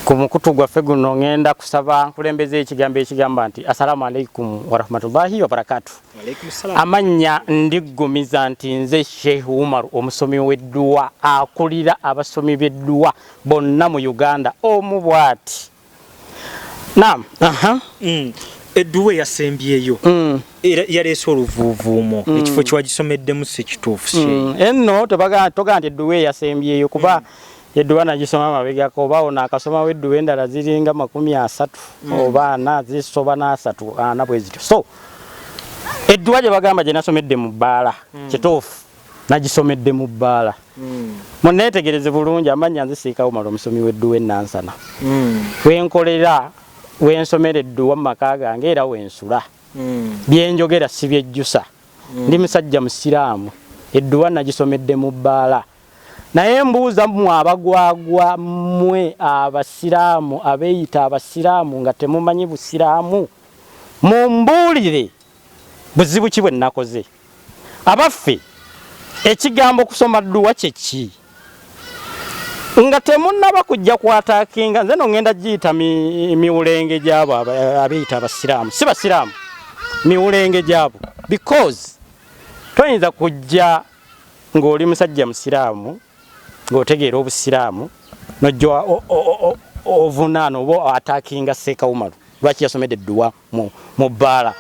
Ku mukutu gwaffe guno ŋŋenda kusaba nkulembeze ekigambo ekigamba nti assalamu alaikum warahmatullahi wabarakatu. Amannya ndiggumiza nti nze Sheikh Umar, omusomi w'edduwa akulira abasomi b'edduwa bonna mu Uganda, omu bw'ati. Naam, aha. Edduwa eyasembyeyo era yaleese oluvuuvuumo. Ekifo kyewagisomeddemu si kituufu. Enno togaa nti edduwa eyasembyeyo, kuba edduwa nagisoma mabegako, oba ono akasomawo edduwa endala ziringa 30 oba 40, zisoba n'asatu ana bwe zityo. So edduwa gye bagamba gye nasomedde mu bbaala, kituufu nagisomedde mu bbaala. Muneetegereze bulungi, amannya nze Siikawo Mala, omusomi w'edduwa enansana. Wenkolera, wensomera edduwa mu maka gange, era wensula. Byenjogera si byejjusa. Ndi musajja musiraamu. Edduwa nagisomedde mu bbaala, naye mbuuza mmwe abagwagwa, mmwe abasiraamu abeeyita abasiraamu nga temumanyi busiraamu, mumbuulire buzibu ki bwe nnakoze? Abaffe, ekigambo kusoma dduwa kye ki? Nga temunnaba kujja kwattackinga nze, no ŋŋenda giyita miwulenge gyabo abeeyita abasiraamu, si basiraamu, miwulenge gyabo, because toyinza kujja ng'oli musajja musiraamu ng'otegeera obusiraamu nojja ovunaana oba attackinga Seeka Umaru lwaki yasomedde edduwa mu bbaala.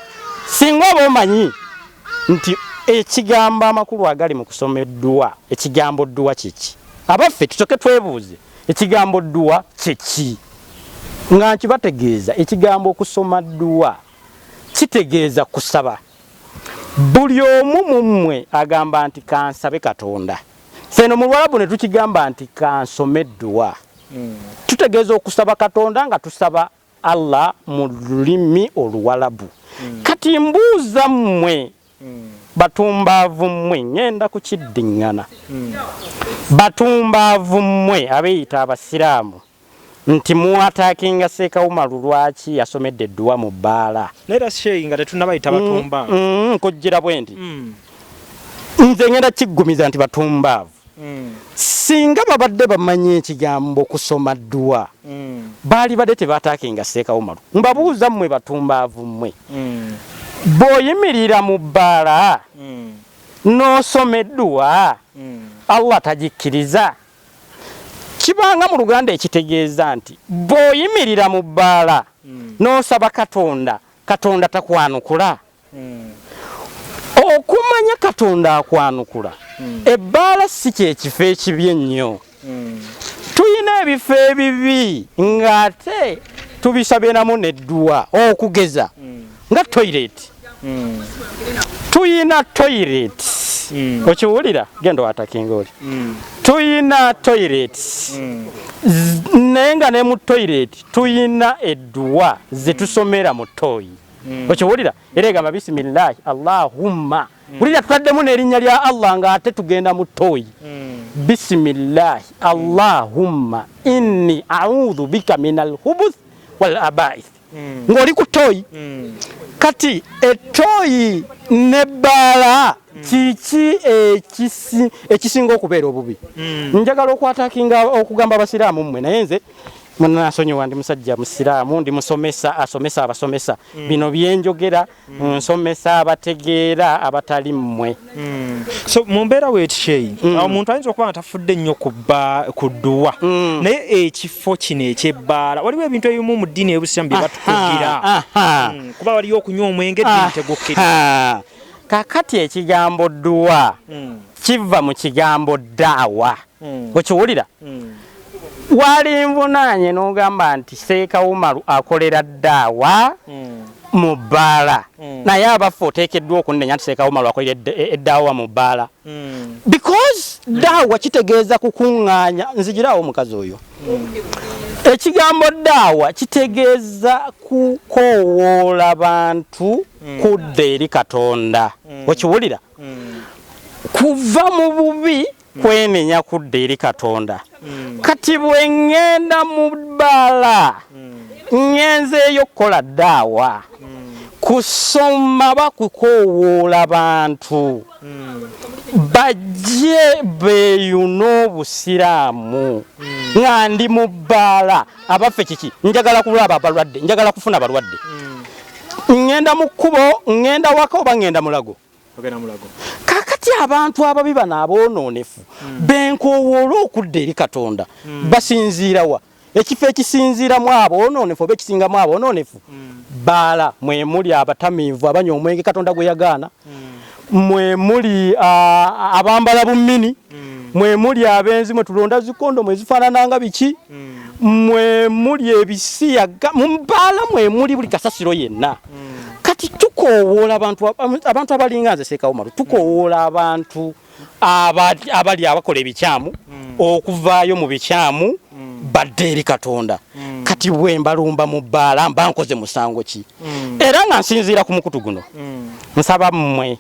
Singa oba omanyi nti ekigambo, amakulu agali mu kusoma edduwa, ekigambo dduwa kiki? Abaffe, tusoke twebuuze, ekigambo dduwa kyeki? Nga nkibategeeza, ekigambo okusoma dduwa kitegeeza kusaba. Buli omu mu mmwe agamba nti kansabe Katonda. Feno mu Lwarabu ne tukigamba nti kansome edduwa, tutegeeza okusaba Katonda, nga tusaba Allah mu lulimi Oluwalabu. Kati mbuuza mmwe batumbaavu mmwe, ŋŋenda kukiddiŋŋana, batumbaavu mmwe abeeyita abasiraamu nti muattackinga Seeka Umaru lwaki yasomedde edduwa mu bbaala. Naye era sheyi, nga tetunnabayita batumbaavu. Nkujjira bwe nti nze ngenda kiggumiza nti batumbaavu. Singa babadde bamanyi ekigambo kusoma dduwa, baali badde tebattackinga Seeka Umaru. Mbabuuza mmwe batumbaavu mmwe, bw'oyimirira mu bbaala n'osoma edduwa, Allah tagikkiriza? Kibanga mu Luganda ekitegeeza nti bw'oyimirira mu bbaala n'osaba Katonda, Katonda takwanukula? Okumanya Katonda akwanukula, ebbaala si kyekifo ekibi ennyo. Tuyina ebifo ebibi ng'ate tubisabiramu nedduwa, okugeza nga toilet. Tuyina toilet, okiwulira? Genda oattackinga oli. Tuyina toilet, naye nga ne mu toilet tuyina edduwa zetusomera mu toyi, okiwulira? Era egamba bisimillahi allahumma. Wulira, tutaddemu n'erinnya lya Allah ng'ate tugenda mu toyi. Bisimillahi allahumma inni audhu bika min alhubuth wal abaith, ng'oli ku toyi. Kati etoyi nebbaala, kiki ekisinga okubeera obubi? Njagala okwattackinga okugamba abasiraamu mmwe, naye nze munasonyiwa, ndi musajja musiraamu, ndi musomesa asomesa abasomesa. Bino byenjogera nsomesa abategeera abatali mmwe. So mu mbeera weeti, sheyi, omuntu ayinza okuba nga tafudde nnyo ku dduwa, naye ekifo kino ekyebbaala, waliwo ebintu ebimu mu ddiini ey'obusiraamu bye batukugira. Kuba waliyo okunywa omwenge, eddiini tegukkiriza. Kakati ekigambo dduwa kiva mu kigambo daawa, okiwulira? Walinvunaanye n'ogamba nti Seeka Umaru akolera ddaawa mu bbaala, naye abaffe, oteekeddwa okunnenya nti Seeka Umaru akolera eddaawa mu bbaala, because daawa kitegeeza kukuŋŋaanya. Nzigirawo omukazi oyo. Ekigambo daawa kitegeeza kukoowoola bantu kudda eri Katonda, okiwulira? Kuva mu bubi, kwenenya kudda eri Katonda. Kati bwe ŋŋenda mu bbaala, ŋŋenzeeyo kukola ddaawa, kusoma, bakukoowoola bantu bajje beeyune obusiraamu. Nga ndi mu bbaala, abaffe kiki? Njagala kulaba abalwadde, njagala kufuna balwadde. Ŋŋenda mu kkubo, ŋŋenda waka oba ŋŋenda Mulago? Kakati abantu ababi bano aboonoonefu benkoowoola okudda eri Katonda basinziira wa? Ekifo ekisinziiramu aboonoonefu oba ekisingamu aboonoonefu bbaala, mwe muli abatamiivu abanywa omwenge Katonda gwe yagaana, mwe muli abambala bummini, mwe muli abenzi, mwe tulonda zikondo mwe zifaanana nga biki, mwe muli ebisiyaga mu bbaala, mwe muli buli kasasiro yenna. Kati tukoowoola abantu abalinga nze Seeka Umaru, tukoowoola abantu abali abakola ebikyamu okuvaayo mu bikyamu badde eri Katonda. Kati bwe mbalumba mu bbaala mba nkoze musango ki? Era nga nsinziira ku mukutu guno, nsaba mmwe,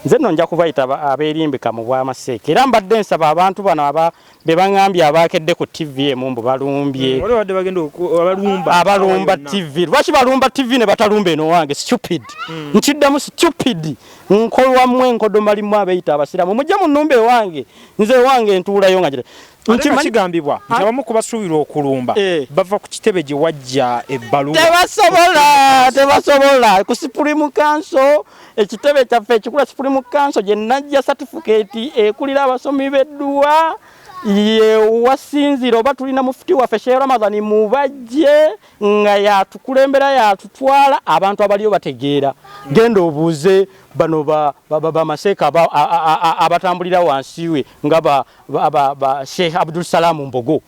nze nno nja kubayita abeerimbika mu bwamaseeka, era mbadde nsaba abantu bano be baŋŋambye abakedde ku TV emu mbu balumbye. Abalumba TV, lwaki balumba TV ne batalumba eno wange? Stupid. Nkiddamu, stupid. Nkolwamu enkodomalimu abeeyita abasiraamu, mujje mu nnumba ewange, nze ewange ntuulayo nga Kigambibwa nti abamu kubasuubira okulumba bava ku kitebe gye wajja ebbaluwa. Tebasobola, tebasobola. Ku Supreme Council, ekitebe kyaffe ekikula Supreme Council, gye najja certificate ekulira abasomi b'edduwa, ye wasinzira oba tulina mufuti waffe Sheikh Ramadhan Mubajje nga yatukulembera, yatutwala. Abantu abaliyo bategeera. Genda obuuze bano bamaseeka abatambulira wansi we nga ba Sheikh Abdul Salam Mbogo,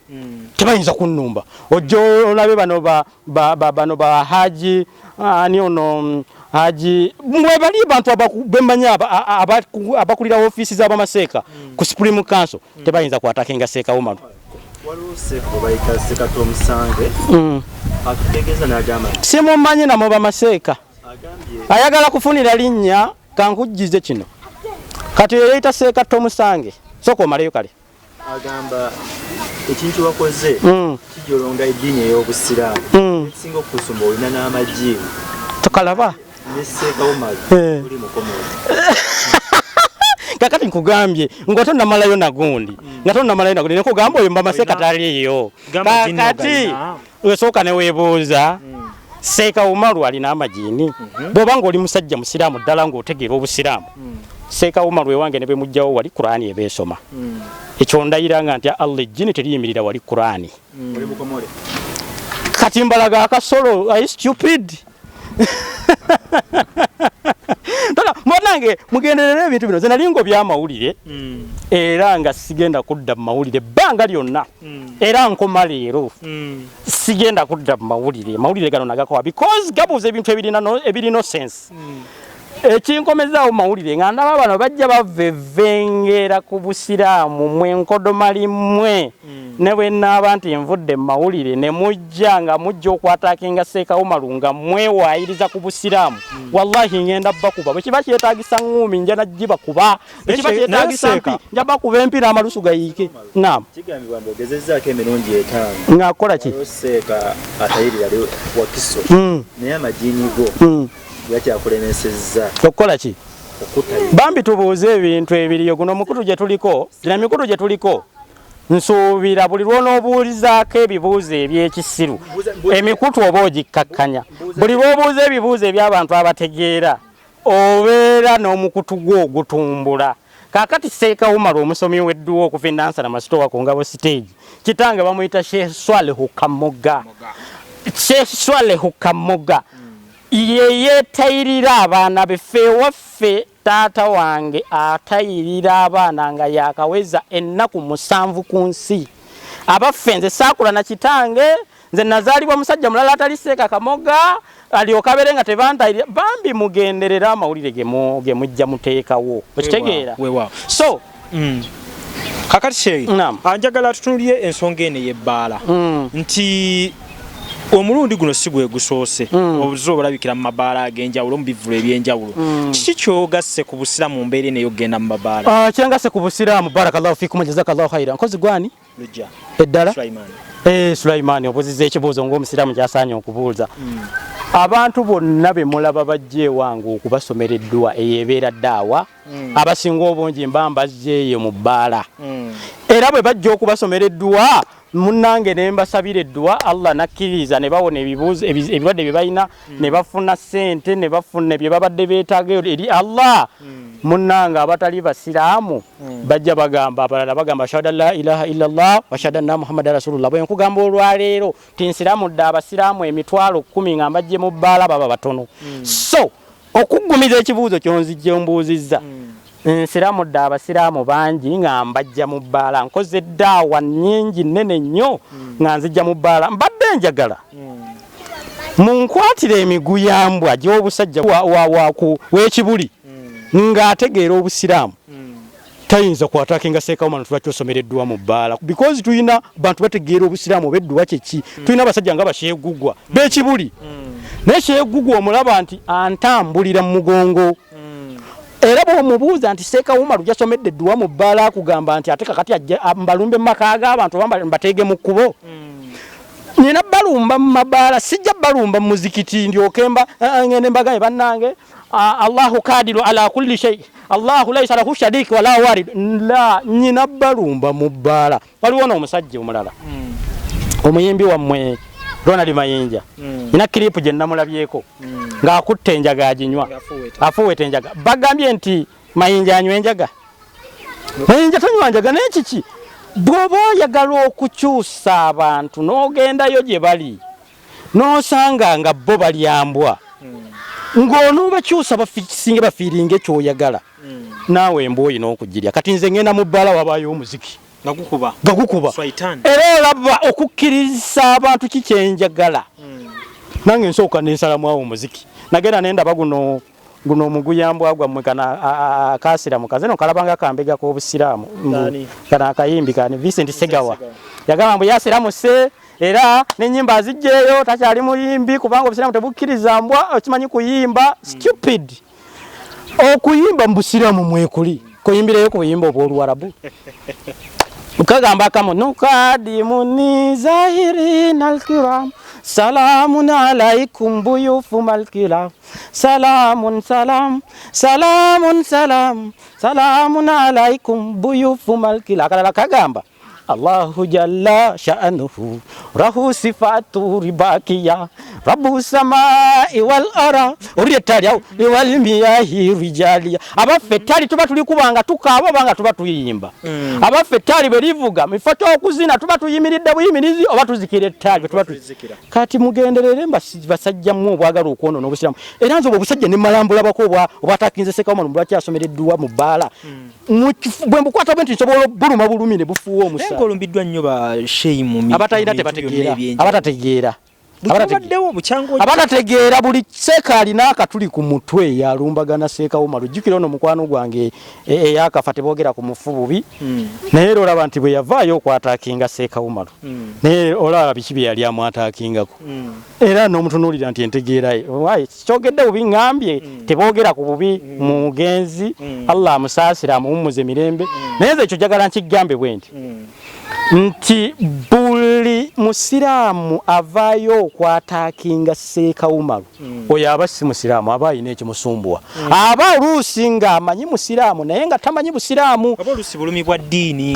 tebayinza kunnumba. Ojja olabe bano ba Haji ani ono, Haji, mwebali bantu bemanyi abakulira ofiisi z'abamaseeka ku Supreme Council, tebayinza kwattackinga Seeka Umaru. Waliwo seeka gwe bayita Sekato Omusange, atutegeeza n'agamba nti Simumanyi namo bamaseeka. Agambye Ayagala kufunira linnya. Kankujjize kino, kati yeyita Seekatta Omusange, sooka omaleyo kale. Agamba ekintu kyewakoze kijolonga eddiini ey'obusiraamu. Ekisinga okukusumba, olina n'amajiini. Tokalaba. Ne Seeka Umaru oli mukomole. Kakati nkugambye nga tonamalayo nagundi, nga tonamalayo nagundi, nekugamba oyo mbamaseeka taliiyo. Gamba jinno Kakati galina. Osooka neweebuuza, Seeka Umaru alina amajiini? Bw'oba ng'oli musajja musiraamu ddala ng'otegeera obusiraamu, Seeka Umaru ewange ne bwe mugjawo wali Kuraani ebeesoma. Ekyo ndayira nga nti Allah, ejjini teriyimirira wali Kuraani. Oli mukomole. Kati mbalaga akasolo. Are you stupid? Tala munange, mugenderere ebintu bino. Nze nali ngobya amawulire era nga sigenda kudda mu mawulire ebbanga lyonna, era nkoma leero, sigenda kudda mu mawulire. Mawulire gano nagakowa because gabuuza ebintu ebirina sense. Ekinkomezaawo mawulire nga ndaba bano bajja bavevengera ku busiraamu. Mwe nkodomali mmwe, ne bwe naaba nti nvudde mu mawulire ne mujja nga mujja okwattackinga Seeka Umaru nga mwewaayiriza ku busiraamu, wallahi ngenda bakuba. Bwe kiba kyetaagisa ŋŋuumi, nja nagibakuba. Bwe kiba kyetaagisa mpi, nja bakuba empi n'amalusu gayiike. Naam. Kigambibwa mbu ogezezzaako emirundi 5. Ng'akola ki? Waliwo seeka atayirira ali Wakiso, naye amajiini go gakyakulemesezza Okukola ki? Okutayira. Bambi, tubuuze ebintu ebiriyo. Guno omukutu gye tuliko, gino emikutu gye tuliko, nsuubira buli lw'onoobuulizaako ebibuuzo eby'ekisiru, emikutu oba ogikkakkanya. Buli lw'obuuza ebibuuzo eby'abantu abategeera, obeera n'omukutu gwo ogutumbula. Kaakati Seeka Umaru, omusomi w'edduwa okuva e Nansana Masitowa ku Ngabo stage, kitange bamuyita Sheikh Swalehu Kamoga. Sheikh Swalehu Kamoga ye yeetayirira abaana be. Ffe ewaffe taata wange atayirira abaana nga yakaweza ennaku 7 ku nsi. Abaffe, nze saakula na kitange, nze nazaalibwa musajja mulala atali Seeka Kamoga, alyoka abeere nga tebantayirira. Bambi, mugenderere amawulire ge mujja muteekawo, okitegeera? Weewaawo. So Kakati Sheikh, Naam. Njagala tutunulire ensonga eno ey'ebbaala nti omulundi guno si gwe gusoose obuzibu obulabikira mu mabaala ag'enjawulo, mu bivvulu ebyenjawulo. Kiki kyogasse ku busiraamu mu mbeera eno ey'okugenda mu mabaala? Ah, kyengasse ku busiraamu, barakallahu fikum, jazakallahu khaira. Nkozi gwani? Lujja. Eddala? Sulaiman. Eh, Sulaimani, obuuziza ekibuuzo ng'omusiraamu kyasaanye okubuuza. Abantu bonna be mulaba bajja ewange okubasomera edduwa eyo ebeera ddaawa, abasinga obungi mba mbazzeeyo mu bbaala. Era bwe bajja okubasomera edduwa, Munnange ne mbasabira edduwa, Allah nakkiriza ne bawona ebibuuzo, ebirwadde bye balina, ne bafuna ssente, ne bafuna bye babadde beetaaga eri Allah. Munnange, abatali basiraamu bajja bagamba, abalala bagamba ashhadu an la ilaha illallah wa ashhadu anna Muhammadan rasulullah. Bwe nkugamba olwaleero ti nsiramudde abasiraamu 100,000 nga mbajje mu bbaala, baba batono. So okuggumiza ekibuuzo kyonzijja ombuuzizza, nsiramudde abasiraamu bangi nga mbajja mu bbaala. Nkoze eddaawa nnyingi nnene nnyo nga nzijja mu bbaala. Mbadde njagala munkwatire emiguyambwa gy'obusajja w'ekibuli ng'ategeera obusiraamu tayinza kwattackinga Seeka Umar tulwaki mu bbaala, because tulina bantu bategeera obusiraamu oba edduwa kyeki. Tulina abasajja nga basheegugwa b'ekibuli, naye sheegugwa omulaba nti antambulira mu mugongo. Era bw'omubuuza nti Seeka Umar jasomedde edduwa mu bbaala, akugamba nti ate kakati mbalumbe mu maka g'abantu oba mbateege mu kkubo. Nina balumba mu mabaala, sijja balumba mu muzikiti ndyoke mba ngende mbagaye bannange, Allahu kadiru ala kulli shay, Allahu laisa lahu sharik wala warid. La, nyina balumba mu bbaala. Waliwo n'omusajja omulala, omuyimbi wammwe Ronald Mayinja, nina clip gye namulabyeko ng'akutte enjaga aginywa, afuuweta enjaga. Bagambye nti Mayinja anywa enjaga. Mayinja tanywa njaga, naye kiki? Bw'oba oyagala okukyusa abantu n'ogendayo gye bali n'osanga nga bo balyambwa, ng'onoobakyusa bafikisinge bafiiringe kyoyagala, naawe embwa oyina okugirya. Kati nze ngenda mu bbaala, wabaayo omuziki gagukuba. Gagukuba. Era olaba okukkiriza abantu kikyenjagala, nange nsooka nensalamu awo omuziki. Nagenda nendaba guno guno omuguyambwa gwammwe kana akasiramu kaze no kalabanga kambega k'obusiraamu, kana akayimbi kani Vincent Segawa yagamba mbu yasiramuse era n'ennyimba azijjeeyo, takyali muyimbi kubanga obusiraamu tebukkiriza mbwa okimanyi kuyimba. Stupid! Okuyimba mu busiraamu mwekuli kuyimbireyo ku buyimba obw'oluwarabu kagamba kamu nukadimuni zahirina alkiram salamun alaikum buyufu malkiram salamun salam salamun salam salamun alaikum buyufu malkiram. Akalala kagamba Allahu jalla sha'anuhu rahu sifatu ribakiya rabu samai wal ara ori ettali awo wal miyahi rijaliya. Abaffe, ettali tuba tuli kubanga tukaaba obanga tuba tuyimba? Abaffe, ettali bwe livuga mu kifo ky'okuzina tuba tuyimiridde buyimirizi oba tuzikira ettali? Tuba kati mugenderere basajjamu obwagala okwonoona obusiraamu. Era nze obwo obusajja ne malambulabako obwattackinze Seeka Umar lwaki asomera edduwa mu bbaala, bwe mbukwata bwe nti nsobola obuluma bulumi ne bufuuwa omusa. Olumbiddwa nnyo ba sheyi mu abatalina tebategeera, abatategeera. Bukyabaddewo bukyangu. Abatategeera, buli seeka alina akatuli ku mutwe yalumbagana Seeka Umar. Jjukira ono mukwano gwange eyakafa, teboogera ku mufu bubi, naye era olaba nti bwe yavaayo okwattackinga Seeka Umar, naye olaba biki bye yali amwattackingako, era n'omutunuulira nti entegeeraye kyogedde bubi. Ŋŋambye teboogera ku bubi mugenzi, Allah amusaasire amuwummuze mirembe. Naye nze ekyo njagala nkigambe bwe nti nti buli musiraamu avaayo okwattackinga Seeka Umaru, oyo aba si musiraamu, aba alina ekimusumbuwa, aba oluusi ng'amanyi musiraamu naye nga tamanyi busiraamu. Oba oluusi bulumi bwa ddiini.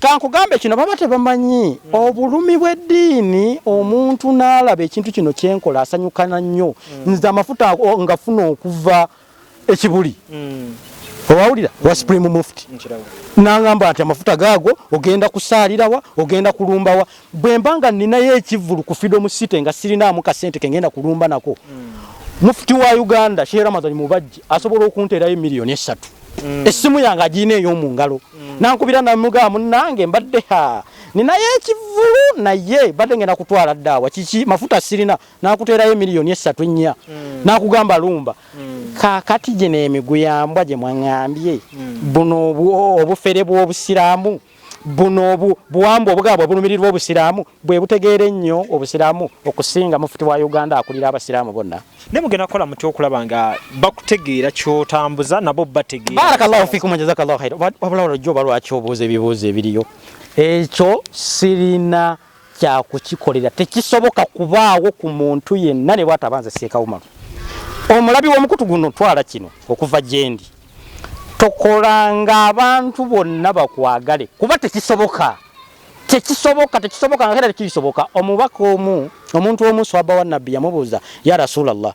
Kankugambe kino, baba tebamanyi obulumi bw'eddiini. Omuntu n'alaba ekintu kino kyenkola asanyukana nnyo. Nze amafuta ngafuna okuva ekibuli, owawulira wa Supreme Mufti nangamba nti amafuta gaago ogenda kusaalirawa, ogenda kulumbawa. Bwe mba nga ninayo ekivvulu ku Freedom City nga sirinaamu kasente kengenda kulumba nako, Mufuti wa Uganda Sheikh Ramadhan Mubajje asobola okunteerayo 3 miliyoni. Essimu yange agirina ey'omu ngalo, nankubira namugamba, munnange mbadde ha ninayo ekivvulu naye badde ngenda kutwala ddaawa kiki, mafuta sirina, nakuteerayo 3 miliyoni 4, nakugamba lumba. Kaakati gino emiguyambwa gye mwaŋŋambye, buno obufere bw'obusiraamu buno buwambu obugabwa bulumirirwa obusiraamu bwe butegeera ennyo obusiraamu okusinga mufuti wa Uganda akulira abasiraamu bonna. Naye mugenda kukola mutya okulaba nga bakutegeera kyotambuza nabo bategeera? Barakallahu fikum, jazakallahu khair. Wabula olojja oba lwaki obuuza ebibuuzo ebiriyo? Ekyo sirina kyakukikolera, tekisoboka kubaawo ku muntu yenna ne bwatabanze Seeka Umaru. Omulabi w'omukutu guno, twala kino okuva gyendi: tokolanga abantu bonna bakwagale, kuba tekisoboka. Tekisoboka, tekisoboka, nga era tekisoboka. Omubaka omu, omuntu omu, swaba wa Nabbi yamubuuza, "Ya Rasulallah,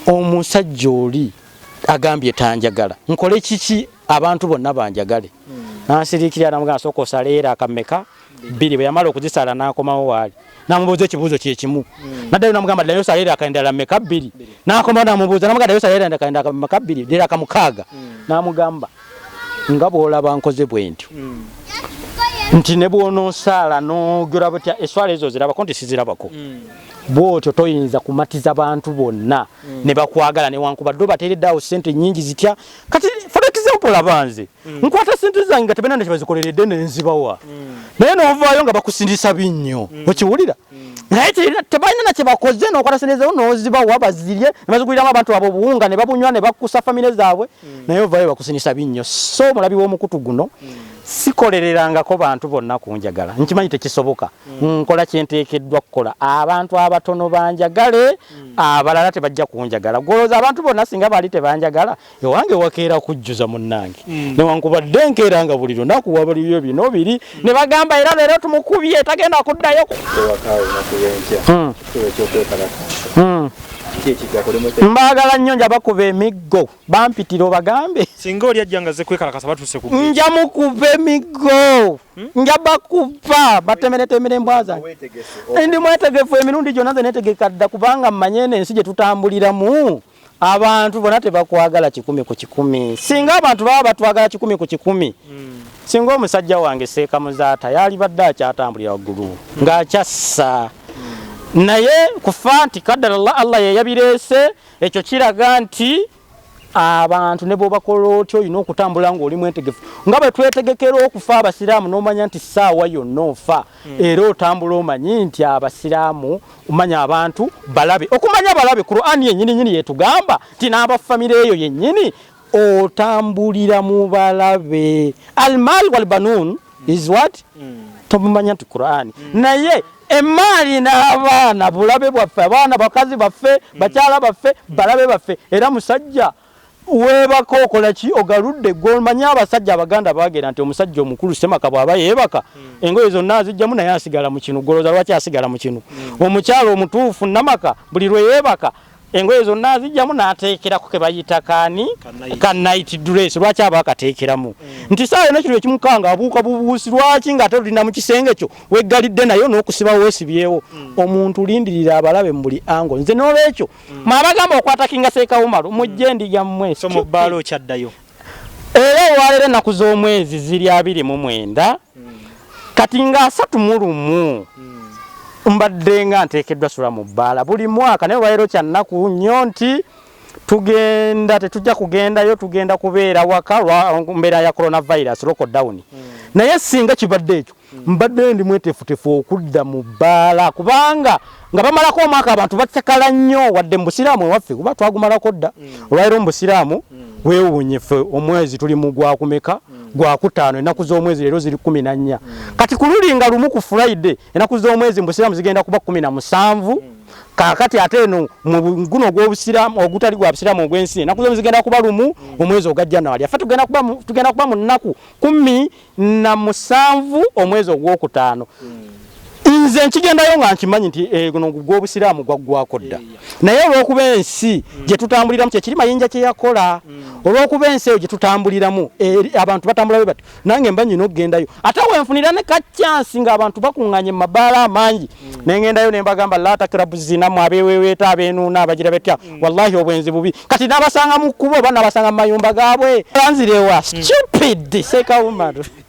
omusajja oli agambye tanjagala, nkole kiki abantu bonna banjagale?" Nansiriikirira, namugamba, "Sooka osale era akameka bbiri." Bwe yamala okuzisala, n'akomawo waali, namubuuza ekibuuzo kyekimu. Naddayo namugamba, "Ddayo osale era akendala meka bbiri." N'akomawo namubuuza, namugamba, "Ddayo osale era akendala meka bbiri." Ddera 6. N'amugamba, "Nga bw'olaba nkoze bwe ntyo, nti ne bw'onoosaala n'ogola butya eswala ezo zirabako nti sizirabako, bw'otyo toyinza kumatiza bantu bonna ne bakwagala newankubadde obateeredde awo sente nnyingi zitya." Kati for example, abanze nkwata sente zange nga tebalina kyebazikoleredde nenzibawa, naye n'ovaayo nga bakusindisa binnyo, okiwulira? Naye tebalina na kyebakoze, n'okwata sente zawo n'ozibawa bazirye ne baziguliramu abantu abo obuwunga ne babunywa ne bakkusa famire zaabwe, naye ovaayo bakusindisa binnyo. So omulabi w'omukutu guno, sikolererangako bantu bonna kunjagala, nkimanyi tekisoboka. Nkola kyenteekeddwa kukola, abantu abatono banjagale, abalala tebajja kunjagala. Golooza abantu bonna singa baali tebanjagala, ewange wakeera kujjuza munnange, newankubadde nkeera nga buli lunaku wabaliyo bino biri ne bagamba, "Era leero tumukubye, tagenda kuddayo." Ewaka olunaku lw'enkya, kikuba ekyokwekalakaasa, kiki ekiddako? Mbaagala nnyo, nja bakuba emiggo, bampitira obagambe. Singa oli ajja nga ze kwekalakasa batuuse ku Nja mukuba emiggo, nja bakuba batemeretemere embwa zange. Weetegese? Ndi mwetegefu emirundi gyonna, nze netegeka dda, kubanga mmanye eno ensi gye tutambuliramu abantu bonna tebakwagala 100%. Singa abantu baba batwagala 100%, singa omusajja wange Seeka Muzaata yalibadde akyatambulira waggulu ng'akyassa. Naye kufa nti kaddala Allah, Allah yeyabireese, ekyo kiraga nti abantu ne bwobakola otya olina okutambula ng'oli mwetegefu, nga bwe twetegekera okufa abasiraamu, n'omanya nti ssaawa yonna ofa, era otambula omanyi nti abasiraamu, omanya abantu balabe, okumanya balabe. Qur'ani yennyini nyini yetugamba nti n'abafamire eyo yennyini otambulira mu balabe. Almal walbanun is what? Tomumanya nti Qur'ani, naye emaali n'abaana bulabe bwaffe, abaana, bakazi baffe, bakyala baffe, balabe baffe. Era musajja weebaka okola ki? Ogaludde gwe. Omanye abasajja abaganda bagera nti omusajja omukulu semaka bw'aba yeebaka, engoye zonna azijjamu, naye asigala mu kinu. Golooza lwaki asigala mu kinu? Omukyala omutuufu namaka buli lwe yeebaka, engoye zonna azijjamu n'ateekerako ke bayita kaani? Ka night dress. Lwaki aba akateekeramu? Nti saawa yonna kino ekimukanga abuuka bubuusi. Lwaki ng'ate olina mu kisenge kyo weggalidde nayo n'okusiba weesibyewo? Omuntu lindirira abalabe mu buli ango. Nze n'olwekyo mwabagamba okwatakinga Seekawumalu, mujje endiga mmwe. So mu bbaala okyaddayo? Era olwaleero ennaku z'omwezi ziri 29, kati nga 31 mbadde nga nteekeddwa sula mu bbaala buli mwaka, naye olwaleero kyannaku nnyo nti tugenda, tetujja kugendayo, tugenda kubeera waka lwa mbeera ya coronavirus lockdown. Naye singa kibadde ekyo, mbadde ndi mweteefuteefu okudda mu bbaala, kubanga nga bamalako omwaka abantu bacakala nnyo. Wadde mu busiraamu ewaffe kuba twagumalako dda, olwaleero mu busiraamu weewuunye ffe omwezi tuli mu gwakumeka? Gwakutaano. Ennaku z'omwezi leero ziri 14. Kati ku luli nga lumu ku Friday, ennaku z'omwezi mu busiraamu zigenda kuba 17. Kaakati ate eno mu guno ogw'obusiraamu, ogutali gwa busiraamu, ogw'ensi, ennaku z'omwezi zigenda kuba 1 omwezi ogwa January. Affe tugenda kuba mu nnaku 17 omwezi ogwokutaano. Nze nkigendayo nga nkimanyi nti guno gw'obusiraamu gwaggwako dda, naye olw'okuba ensi gye tutambuliramu kyekiri Mayinja kye yakola, olw'okuba ensi eyo gye tutambuliramu abantu batambula bwe batyo, nange mba nyina okugendayo. Ate wenfunira ne kacyansi ng'abantu bakuŋŋaanye mu mabaala amangi, nengendayo ne mbagamba, "La takrabu zina." Mu abeeweweeta, abeenuuna, abagira betya, wallahi obwenzi bubi. Kati n'abasanga mu kkubo oba n'abasanga mu mayumba gaabwe, banzirewa stupid Seekawumalu.